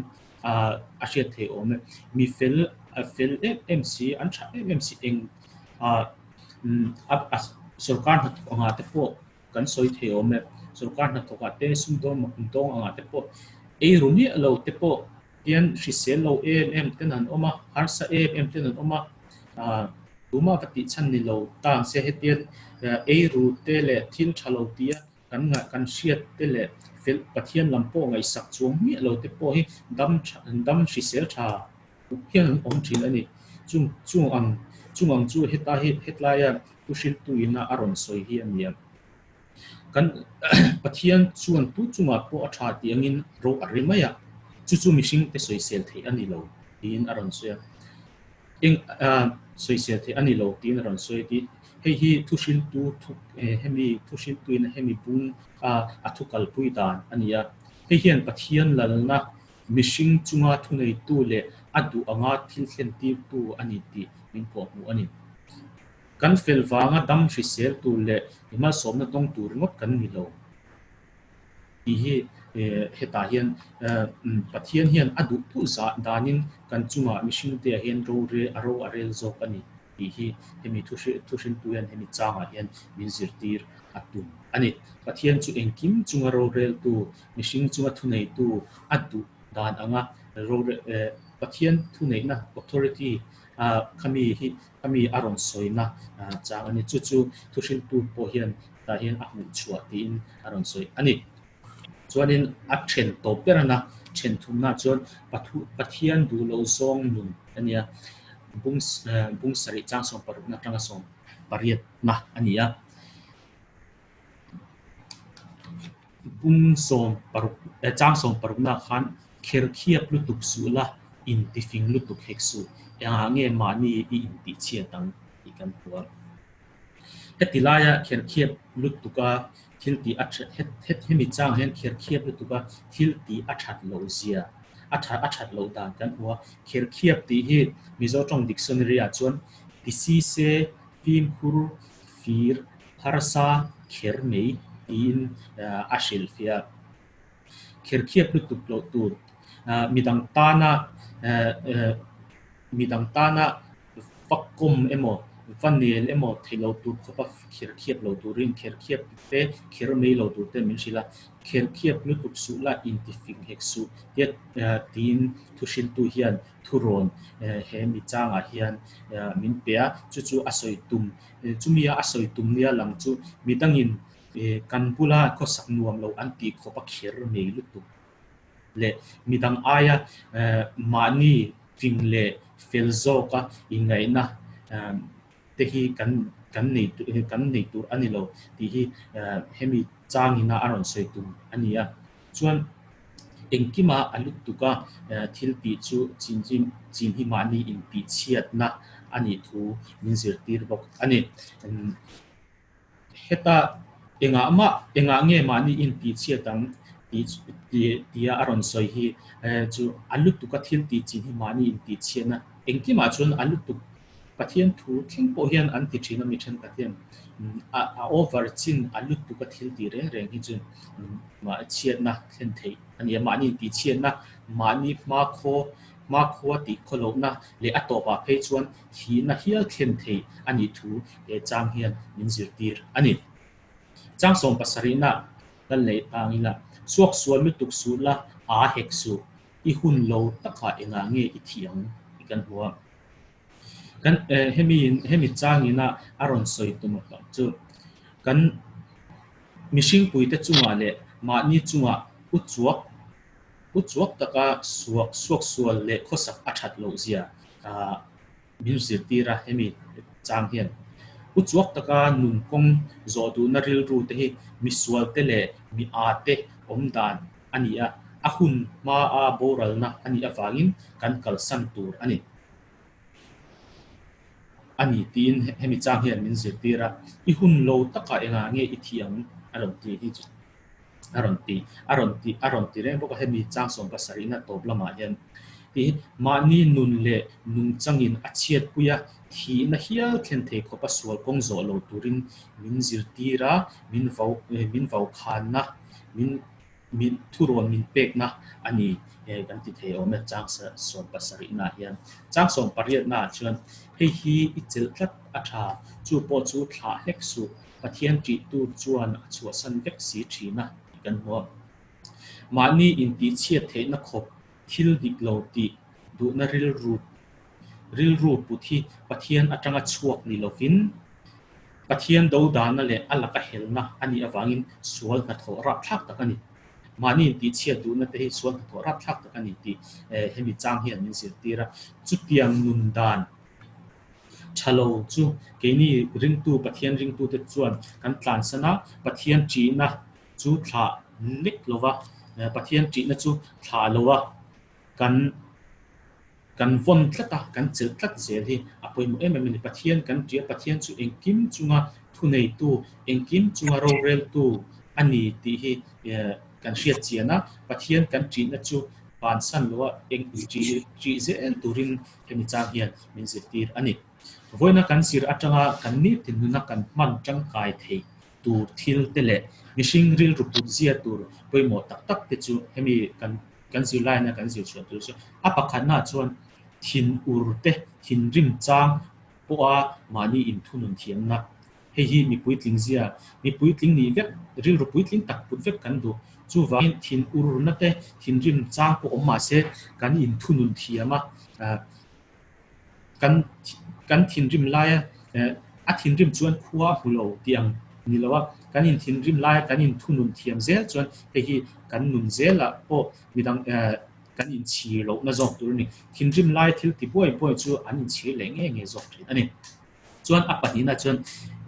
a hriat theih awm e. Mi fel a fel em em si, an tha em em si eng a sorkar hnathawk angah te pawh kan sawi thei awm e. Sorkar hnathawkah te sumdawng dawng angah te pawh ei ru miah lo te pawh Tian hrisel lo em em ten an awm a, harsa em em ten an awm a, tumah va tih chhan ni lo ta ang se hetian ei ru te leh thil tha lo tia kan ngaih kan hriat te leh fel Pathian lam pawh ngaihsak chuang miah lo te pawh hi dam tha dam hrisel tha hian an awm thin a ni. Chung chung ang chung ang chu heta hi hetlaia thuhriltu ina a rawn sawi hi a ni a. Kan Pathian chuan tu chungah pawh a tha tih angin ro a ri mai a, chu chu mihring te sawisel theih a ni lo tiin a rawn sawi a. Eng sawisel theih a ni lo tiin a rawn sawi a tih hei hi thuhriltu thu hemi thuhriltuin hemi bung a a thu kalpui dan a ni a. Hei hian Pathian lalna mihring chunga thuneitu leh a duh anga thil thlentirtu a ni tih min kawhhmuh a ni. Kan fel vanga dam hrisel tur leh i malsawmna dawng tur ringawt kan ni lo tih hi hetah hian Pathian hian a duh duh zah danin kan chungah mihringte ah hian ro a ro a rel zawk a ni tih hi hemi thuhriltu hian hemi changah hian min zirtir a tum a ni. Pathian chu engkim chunga roreltu, mihring chunga thuneitu a duh dan anga Pathian thuneihna, authority, khami hi Khami a rawn sawina chang a ni. Chu chu thuhriltu pawh hian tah hian a hmuh chhuah tiin a rawn sawi a ni. Chuanin a then tawp ber a na, then thumna chuan Pathian duh lo zawng nun a nia. Bung bung sarih chang sawm parukna atanga sawm pariatna a ni a. Bung sawm paruk chang sawm parukna khan kherkhiap lutuk suh la, intifing lutuk hek suh, engah nge mahni i intihchhiat ang tih kan hmu a. Heti laia kherkhiap lutuka thil tih a that hemi chang hian kherkhiap lutuka thil tih a that loh zia a that a that loh dan kan hmu a. Kherkhiap tih hi Mizo tawng dictionary ah chuan tisi se fimkhur fir Harsa kher mai tiin a hrilhfiah a. Kherkhiap lutuk loh tur midang tana midang tana va kawm emaw va nel emaw theih lo tur khawpa kherkhiap lo turin kherkhiap te kher mai lo tur te min hrilh a. Kherkhiap lutuk suh la intifing hek suh tia tiin thuhriltu hian thurawn he mi changah hian min pe a, chu chu a sawi tum Chumia a sawi tum nia lang chu midangin kan bula khawsak nuam lo an tih khawp a kher mai lutuk leh midang aia mahni fing leh fel zawka inngaihna te hi kan kan nei kan nei tur a ni lo tih hi hemi changina a rawn sawi tum a ni a. Chuan engkima a lut tuk a, thil tih chu chin hi chin hi mahni intihchhiatna a nih thu min zirtir bawk a ni. Heta engah mah engah nge mahni intihchhiat ang tih tia a rawn sawi hi chu a lut tuk a, thil tih chin hi mahni intihchhiatna engkimah chuan a lut tuk Pathian thu thleng pawh hian an ti thin a mi thenkhat hian a a over chin a lut tuk a thil tih reng reng hi chu chhiatna thlen theih a ni a, mahni tih chhiatna mahni hmakhaw hmakhua tih khawlohna leh a tawpah phei chuan thihna hial thlen theih a nih thu he chang hian min zirtir a ni. Chang 70na kal leh tang ila suak sual lutuk suh la aa hek suh i hun lo takah engah nge i thih ang tih kan hmu a. Kan hemi hemi changina a rawn sawi tum a chu kan mihringpuite chungah leh mahni chungah u chuak u chuak taka suak suak sual leh khawsak a that loh zia ah min zirtir a hemi chang hian. U chuak taka nun kawng zawh duhna rilru te hi misual te leh mi â te awm dan a ni a, a hun hmaa boralna a nih avangin kan kalsan tur a ni. A ni tiin hemi chang hian min zirtir a, i hun lo takah engah nge i thih ang a rawn ti hi chu a rawn ti a rawn ti a rawn ti reng bawk a, hemi chang 70na tawp lamah hian tih hi mahni nun leh nungchangin a chhiatpui a, thihna hial thlen thei khawpa sual kawng zawh lo turin min zirtir a, min vau min vaukhanna min Min thurawn min pekna a ni kan ti thei awm e chang 70 nah hian. Chang 18 nah chuan hei hi i chelh tlat a tha, chu pawh chu thlah hlek suh, Pathian ṭih tur chuan a chhuahsan vek si ṭhin a tih kan hmu a. Mahni intihchhiat theihna khawp thil dik lo tih duhna rilru rilru put hi Pathian atanga chhuak ni lovin Pathian do dana leh a laka helna a nih avangin sual hnathawh rapthlak tak a ni. Mahni intihchhiat duhna te hi sual hnathawh rapthlak tak a ni tih hemi chang hian min zirtir a. Chutiang nun dan tha lo chu keini ringtu Pathian ringtute chuan kan tlansan a, Pathian ṭihna chu thlah lek lova, Pathian ṭihna chu thlah lova kan Kan vawn tlat a, kan chelh tlat zel hi a pawimawh em em a ni. Pathian kan tia, Pathian chu engkim chunga thuneitu, engkim chunga roreltu a ni tih hi kan hriat chian a. Pathian kan ṭihna chu bansan loa eng ṭih zel turin hemi chang hian min zirtir a ni. Vawiina kan zir aṭanga kan nitin nuna kan hman ṭangkai thei tur thil te leh mihring rilru put zia tur pawimawh tak tak te chu hemi kan kan zirlaina kan zir chhuah tur chu a pakhatna chuan thin ur te thinrim chang pawha mahni inthunun thiamna hei hi mipui tling zia mipui tling nih vek rilru puitling tak put vek kan duh chuvangin thin urna te thinrim chang pawh awm mahse kan inthunun thiam a Kan kan thinrim laia a thinrim chuan khua a hmu lo tih ang ni lo a, kan inthinrim laia kan inthunun thiam zel chuan hei hi kan nun zelah pawh midang kan inchhir lohna zawk tur a ni. Thinrim laia thil ti buai buai chu an inchhir leh nge nge zawk thin a ni. Chuan a pahnihna chuan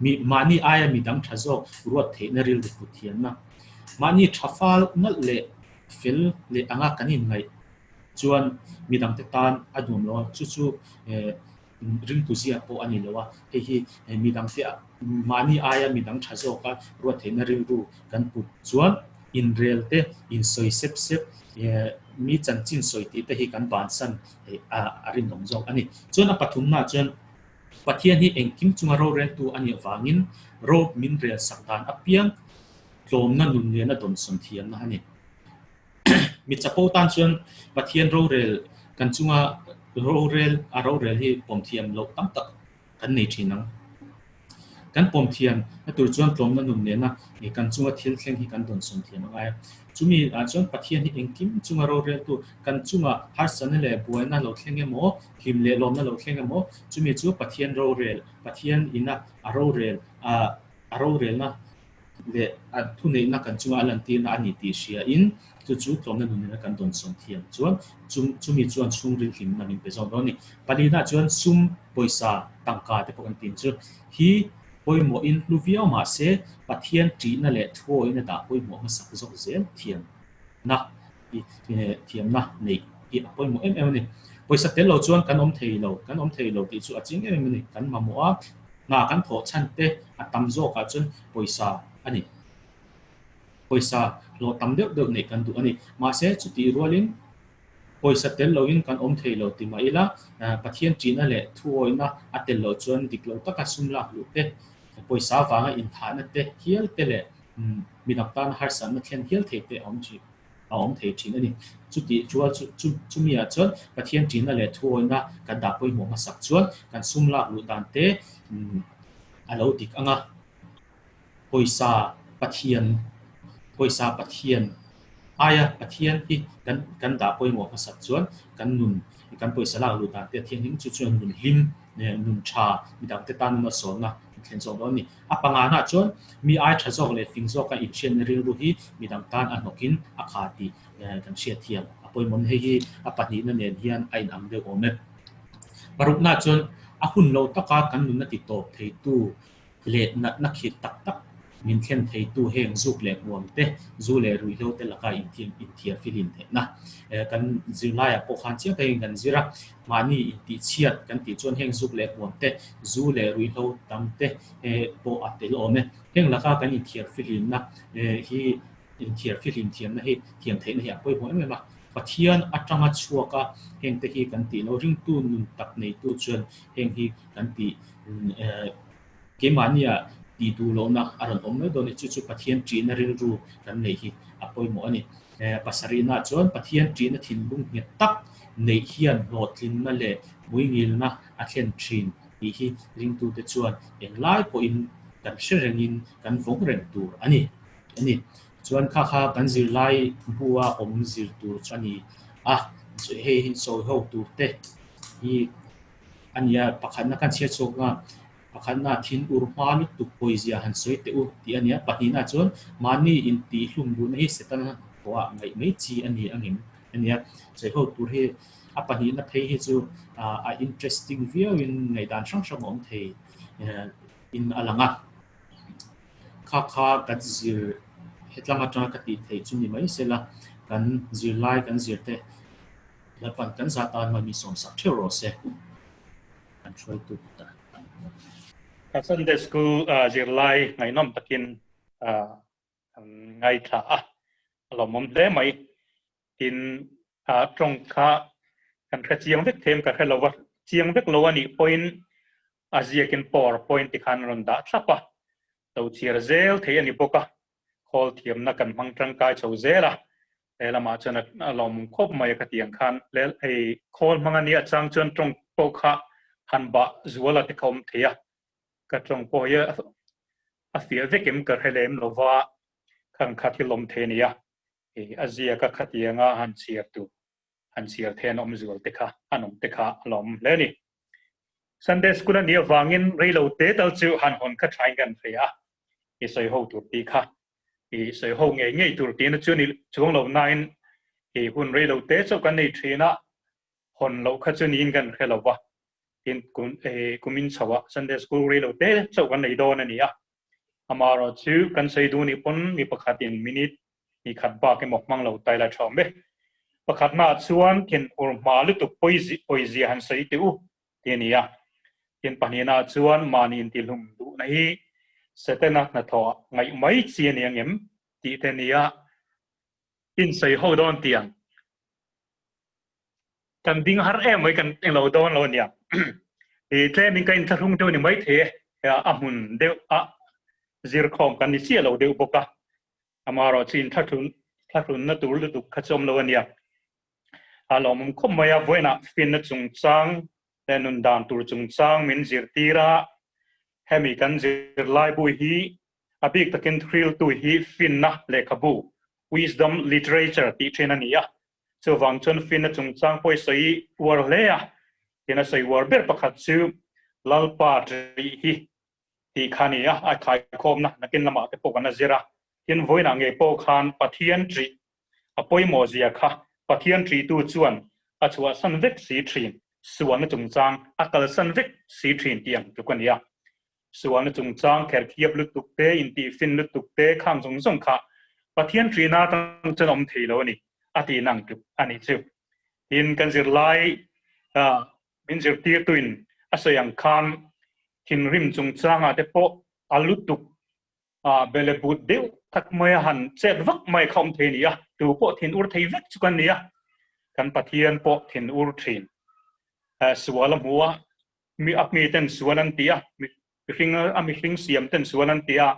mi mahni aia midang tha zawk ruat theihna rilru put thiamna. Mahni tha fal nalh leh fel leh anga kan inngaih Chuan midangte tan a nuam lo a, chu chu ringtu zia pawh a ni lo a, hei hi midangte mahni aia midang tha zawka ruat theihna rilru kan put chuan inrel te, insawi sep sep, mi chanchin sawi tih te hi kan bansan a rinawm zawk a ni. Chuan a pathumnaah chuan Pathian hi engkim chunga roreltu a nih avangin ro min rel sak dan apiang tlawmna nun lian a dawnsawn thiamna a ni. Mi chapo tan chuan Pathian rorel kan chunga rorel a rorel hi pawm thiam loh tam tak kan nei thin ang. Kan pawm thiam na tur chuan tlawmna nun nena kan chunga thil thleng hi kan dawnsawn thiam a ngai a. Chumi ah chuan Pathian hi engkim chunga roreltu kan chunga harsatna leh buaina lo thleng emaw, hlim leh lawmna lo thleng emaw, chumi chu Pathian rorel, Pathian ina a rorel a rorelna leh a thuneihna kan chunga a lantirna a ni tih hriain chu chu tlawmna nunina kan dawnsawn thiam chuan chumi chuan chhungril hlimna min pe zawk dawn a ni. Palina chuan sum, pawisa, tangka te pawh kan tin chu hi pawimawhin hlu viau mah se Pathian ṭihna leh thuawina dah pawimawh hmasak zawk zel thiamna thiamna neih hi a pawimawh em em a ni. Pawisa tel lo chuan kan awm thei lo, kan awm thei lo tih chu a ching em em a ni. Kan mamawh a, hna kan thawh chhan te a tam zawkah chuan pawisa a ni. Pawisa hlawh tam deuh deuh neih kan duh a ni. Mahse chutih rualin pawisa tel loin kan awm thei lo ti mah ila, Pathian ṭihna leh thuawihna a tel loh chuan dik lo taka sum lak luh te, pawisa avanga inthahna te hial te leh midang tana harsatna thlen hial thei te a awm ṭhin a awm thei ṭhin a ni. Chutih chuan chu chumi ah chuan Pathian ṭihna leh thuawihna kan dah pawimawh hmasak chuan kan sum lak luh dan te a lo dik ang a. Pawisa Pathian pawisa Pathian aia Pathian hi kan kan dah pawimawh hmasak chuan kan nun kan pawisa lak luh dan te a thianghlim chu chuan nun hlim nun tha midangte tan malsawmna an thlen zawk dawn a ni. A pangana chuan mi ai tha zawk leh fing zawka inhriatna rilru hi midang tan a hnawkin a kha tih kan hriat thiam a pawimawh a ni. Hei hi a pahnihna nen hian a inang deuh awm e. Parukna chuan a hun lo taka kan nunna ti tawp theitu leh natna khirh tak tak min thlen theitu heng zuk leh hmuam te, zu leh ruihhlo te laka inthiar filim theihna kan zirlaiah pawh khan chiang takin kan zir a, mahni intihchhiat kan tih chuan heng zuk leh hmuam te, zu leh ruihhlo tam te pawh a tel awm e. Heng laka kan inthiar filimna hi inthiar fihlim thiamna hi thiam theihna hi a pawimawh em em a, Pathian atanga chhuak a heng te hi kan tih lo, ringtu nun tak neitu chuan heng hi kan tih Keimahnia tih duh lohna a rawn awm mai dawn a ni. Chu chu Pathian ṭihna rilru kan neih hi a pawimawh a ni. Pasarihna chuan Pathian ṭihna thinlung nghet tak neih hian hlawhtlinna leh muingilna a thlen ṭhin tih hi ringtute chuan englai pawhin kan hre rengin kan vawng reng tur a ni. A ni. Chuan kha kha kan zirlai bua awm zir tur chu a ni a, hei hi sawi ho tur te hi A nia, pakhatna kan chhiat chhuak nga, pakhatna thin ur hma lutuk pawizia han sawi teh u tih a nia, pahnihna chuan mahni intihhlum duhna hi Setana pawh ah ngaih mai chi a ni a ngem a nia. Sawi ho tur hi a pahnihna phei hi chu a interesting viau in ngaihdan hrang hrang a awm thei in a lang a. Kha kha kan zir hetlang atanga ka tih theih chu ni mai sela kan zirlai kan zir te Lalpan kan zah tan hman mi sawmsak theuh rawh se. Kan hruaitu ta. Ka Sunday School zirlai ngaihnawm takin kan ngaithla a, a lawmawm hle mai. Tin, tawng kha kan hre chiang vek them ka hre lo va, chiang vek lo a nih pawhin a ziakin powerpoint ti khan rawn dah thlap a, lo chhiar zel thei a ni bawk a. Khawl thiamna kan hmang tangkai chho zel a, he lamah chuan a lawmawm khawp mai a ka tih ang khan hei khawl hmang a nia chang chuan tawng pawh kha han bah zual a te kha awm thei a, ka tawng pawh hi a fiah vek em ka hre lem lo va, khan kha thil awm thei a nia, hei a ziak a khatianga han chhiar tur han chhiar thei an awm zual te kha an awm te kha a lawmawm hle a ni. Sunday School a nih avangin reilo te tal chu han hawn kha thain kan hria a, i sawi ho tur tih kha i sawi ho ngei ngei tur tihna chu ni chuang lo nain i hun reilo te chauh kan nei thin a, hawn loh kha chu niin kan hre lo va, tin kumin chho ah Sunday School reilo te chauh kan nei dawn a ni a, amaherawhchu kan sawi duh nih pawn mi pakhatin minute ni khat bak emaw hmang lo tai la tha awm e. Pakhatnaah chuan thinur hma lutuk pawizia han sawi teh u ti a ni a. Tin pahnihnaah chuan mahni intihlum duhna hi Setana hnathawh ngaih mai chi a ni ang em tih te a ni a. Insawi ho dawn tiang kan ding har em mai kan englo dawn lo a nia. I tlemin ka inthlahrung deuh a ni maithei e, a hmun deuh a zirkhawm kan ni chiah lo deuh bawk a. Amaherawh chu inthlahrun thlahrunna tur lutuk kha chu awm lo a nia. A lawmawm khawp mai a, vawiinah finna chungchang leh nun dan tur chungchang min zirtir a, hemi kan zirlaibu hi a bik takin thriltu hi finna lehkhabu, wisdom literature, tih thin a ni a. Chuvang chuan finna chungchang pawh i sawi uar hle a, tin a sawi uar ber pakhat chu Lalpa ṭih hi tih kha a ni a, a khaikhawmna nakin lamah te pawh kan la zir a, tin vawiinah ngei pawh khan Pathian ṭih a pawimawh zia kha Pathian ṭihtu chuan a chhuahsan vek si ṭhin, sualna chungchang a kalsan vek si ṭhin tih ang tluk a ni a. Sualna chungchang kherkhiap lutuk te, intihfin lutuk te khang zawng zawng kha Pathian ṭihna atang chuan a awm thei lo a ni, a tih nang tluk a nih chu. Tin, kan zirlai min zirtirtuin a sawi ang khan thinrim chungchangah te pawh a lutuk bele but deuh tak mai a han chet vak mai kha awm thei a ni a, tu pawh thin ur thei vek chu kan ni a, kan Pathian pawh thin ur thin. Sual a hmu a, mi a mi ten sual an ti a, mihring a mihring siam ten sual an ti a,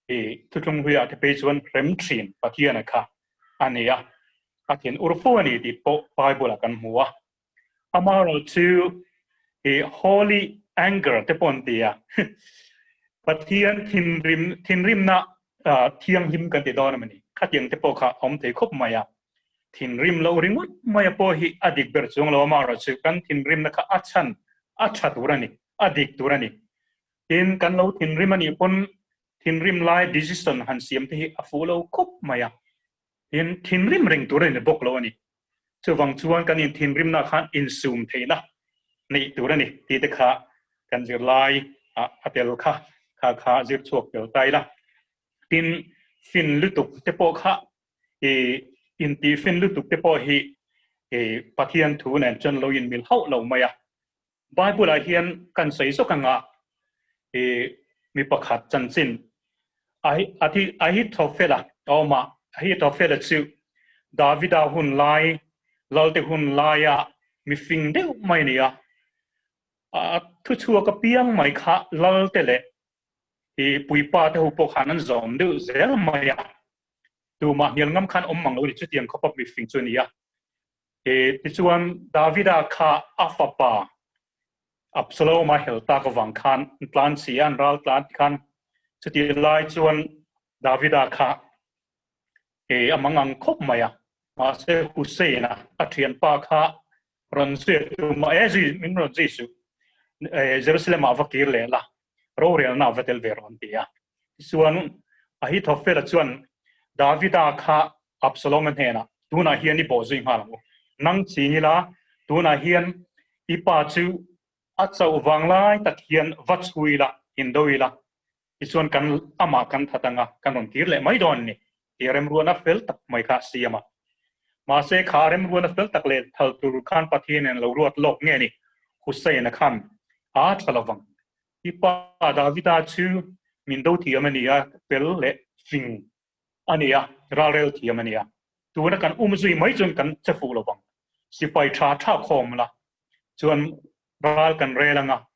i thuthlung huiah te phei chuan rem thin Pathian a kha a ni a, a thin ur fo a ni tih pawh Bible ah kan hmu a. Amaherawhchu i holy anger te pawh an ti a, Pathian thinrim thinrimna thianghlim kan ti dawn a mawni, khatiang te pawh kha a awm thei khawp mai a. Thinrim loh ringawt maia pawh hi a dik ber chuang lo, amaherawhchu kan thinrimna kha a chhan a tha tur a ni, a dik tur a ni. Tin, kan lo thinrim a nih pawn thinrim lai decision han siam te hi a fuh lo khawp mai a. Tin, thinrim reng tur a ni bawk lo a ni. Chuvang chuan kan inthinrimna khan insum theihna neih tur a ni tih te kha kan zirlai ah a tel kha kha kha zir chhuak tel ta ila. Tin, fin lutuk te pawh kha i intih fin lutuk te pawh hi i Pathian thu nen chuan lo inmil hauh lo mai a. Bible ah hian kan sawi zawk anga i mi pakhat chanchin Ahithophela a awm a, Ahithophela chu Davida hun lai, Lalte hun laia mi fing deuh mai a ni a, a thuchhuak apiang mai kha Lalte leh i puipa te ho pawh khan an zawm deuh zel mai a, tumah hnial ngam khan awm mang lo a ni, chutiang khawpa mi fing chu a ni a. Tichuan Davida kha a fapa Absalom-a hel tak avang khan an tlan si a, an ral tlan ti khan chutih lai chuan Davida kha a mangang khawp mai a, mahse Hussein-a a thianpa kha rawn zui tum a, e zui min rawn zui suh, Jerusalem-ah va kir leh la, rorelna va tel ve rawh an ti a. Tichuan Ahithophel-a chuan Davida kha Absalom-a hnenah, Tunah hian i bawh zui nghal ang u. Nang ching ila, tunah hian i pa chu a chauh vang lai tak hian va chhui ila, indo ila, tichuan kan amah kan that anga kan rawn kir leh mai dawn a ni, tih remruana fel tak mai kha a siam a. Mahse, kha remruana fel tak leh thal tur khan Pathian in a lo ruat lawk nge ni? Hussein-a khan a tha lovang. I pa Davida chu min do thiam a ni a, fel leh fing a ni a, ralrel thiam a ni a. Tuna kan um zui mai chuan kan che fuh lovang. Sipai tha tha khawm la chuan ral kan rel anga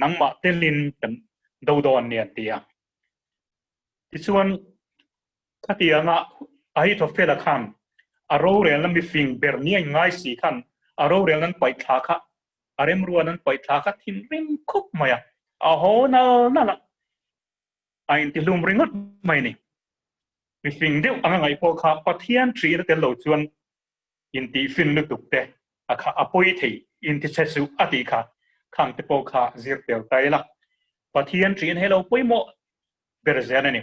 nangmah telin kan do dawn nia an ti a. Tichuan khatianga Ahithophela khan a rorelna mifing ber nia inngai si khan a rorelna an paih thla kha a remruan an paih thla kha thinrim khawp mai a, a haw nal nal a. A intihlum ringawt mai a ni. Mifing deuh anga ngaih pawh kha Pathian ṭihna tel lo chuan intihfin lutuk te a kha a pawi thei, intichhe suh a tih kha khang te pawh kha zir tel ta ila. Pathian ṭihna hi lo pawimawh ber zel a ni.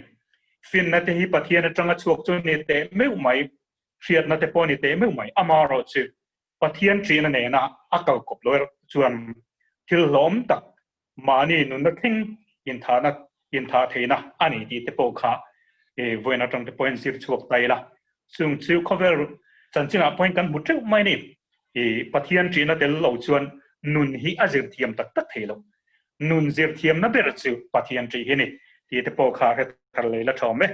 Finna te hi Pathian aṭanga chhuak chu ni teh meuh mai, hriatna te pawh ni teh meuh mai, amaherawhchu Pathian ṭihna nena a kal kawp lo erawh chuan thil hlawm tak mahni nunna thleng inthahna inthah theihna a ni tih te pawh kha vawiin atang te pawhin zir chhuak ta ila. Chung chu khawvel chanchinah pawhin kan hmu teuh mai a ni. Pathian ṭihna tel lo chuan nun hi a zir thiam tak tak thei lo. Nun zir thiamna ber chu Pathian ṭih hi a ni tih te pawh kha hre thar lei la ṭhawm e.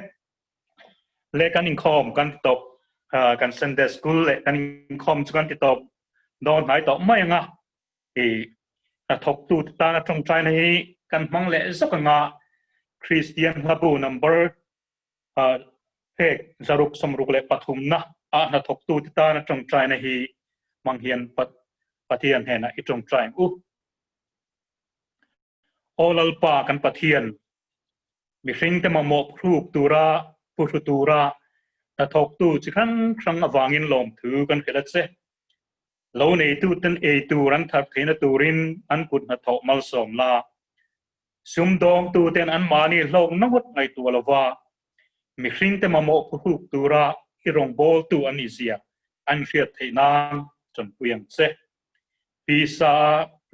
Le kan inkhawm kan ti tawp, kan Sunday school leh kan inkhawm chu kan ti tawp dawn hnai tawh mai ang a. I hnathawktu te tana tawngtaina hi kan hmang leh zawk anga Kristian hlabu number phek 663 na a hnathawktu te tana tawngtaina hi hmang hian Pathian hnenah i tawngtai ang u. Aw Lalpa kan Pathian, mihringte mamawh phruk tura phuhru tura hnathawktu chi hrang hrang avangin lawmthu kan hrilh a che. Lo neituten ei tur an thar theihna turin an kut hnathawh malsawm la. Sumdawngtuten anmahni hlawkna ngawt ngaihtuah lova mihringte mamawh phuhruk tura i rawngbawltu an nihzia an hriat theih nan tanpui ang che. Pisa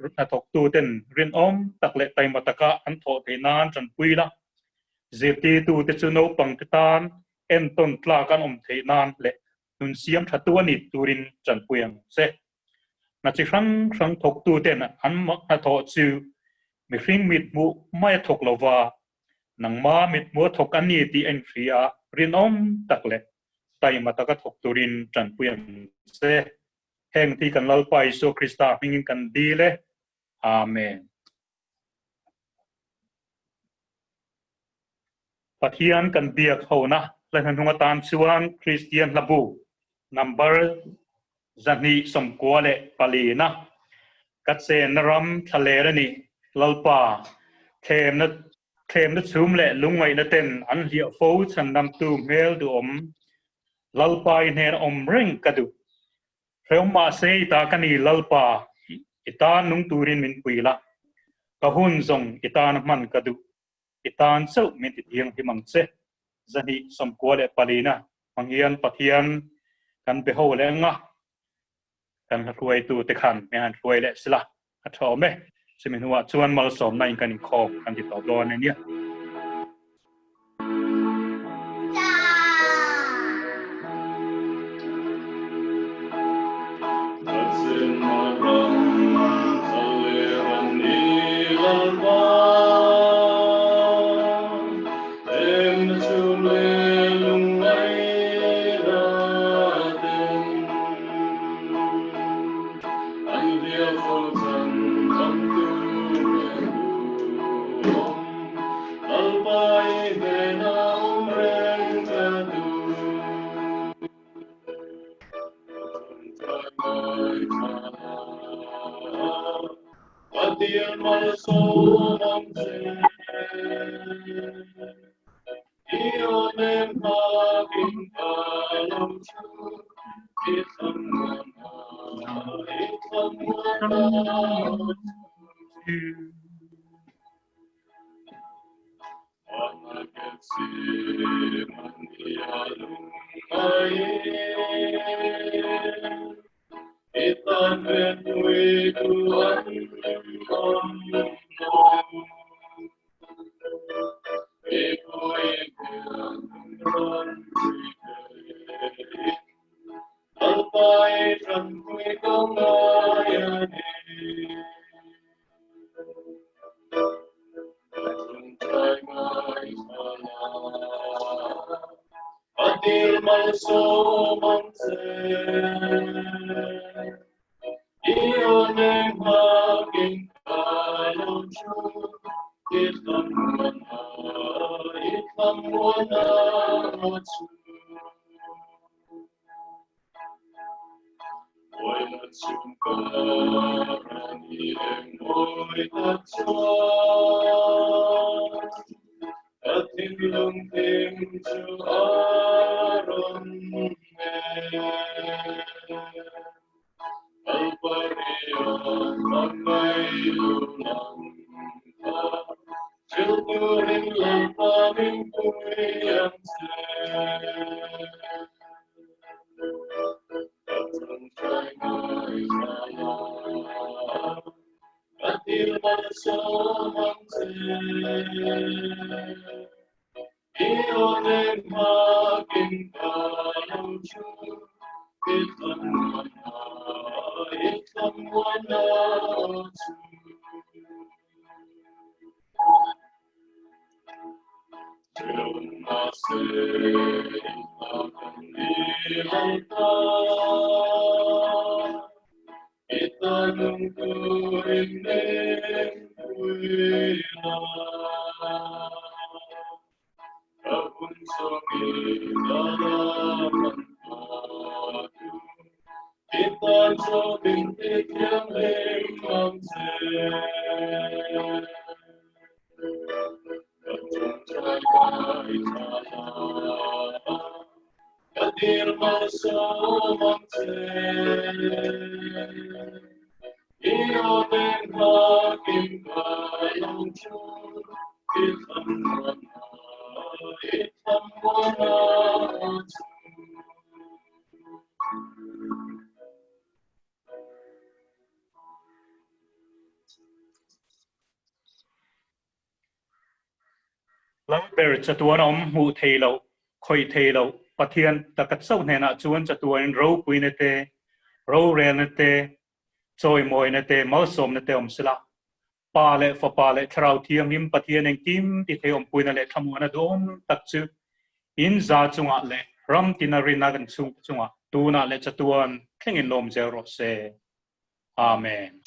a. Hnathawktuten rinawm tak leh taima taka an thawh theih nan tanpui la, zirtirtute chu naupangte tan entawn tlak an awm theih nan leh nun siam tha tu a ni turin tanpui ang che. Hna chi hrang hrang thawktuten an hnathawh chu mihring mithmuh mai a thawk lova, nangma mithmuh a thawk a ni tih a inhria a, rinawm tak leh taima taka thawk turin tanpui ang che. Heng thi kan Lalpa Isua Krista hmingin kan dil e. Amen. Pathian kan biak hona hla hnuhnung atan chuan Kristian hlabu number 294 na ka chenna ram thlaler a ni Lalpa thlemna thlemna chhum leh lungngaihna ten an hliah fo chhandamtu hmel duhawm Lalpa i hnen awm reng ka duh. Hrehawm mahse i ta ka ni Lalpa, i tan nung turin min pui la, ka hun zawng i tana hman ka duh, i tan chauh min ti thianghlim ang che. 294 na hmang hian Pathian kan be ho leh ang a, kan hla hruaitu te khan min han hruai leh sila a tha awm e. Chumi hnuah chuan malsawmna in kan inkhawm kan ti tawh dawn a nia. Lalber chatuan a awm hmuh thei loh, khawih thei loh Pathian taka chauh hnenah chuan chatuanin ropuina te, rorelna te, chawimawina te, malsawmna te awm sela. Pa leh Fapa leh Thlarau Thianghlim Pathian engkim ti thei awmpuina leh thlamuana duhawm tak chu in za chungah leh ram tina rinna kan chhungte chungah tunah leh chatuan thlengin lawm zel rawh se. Amen.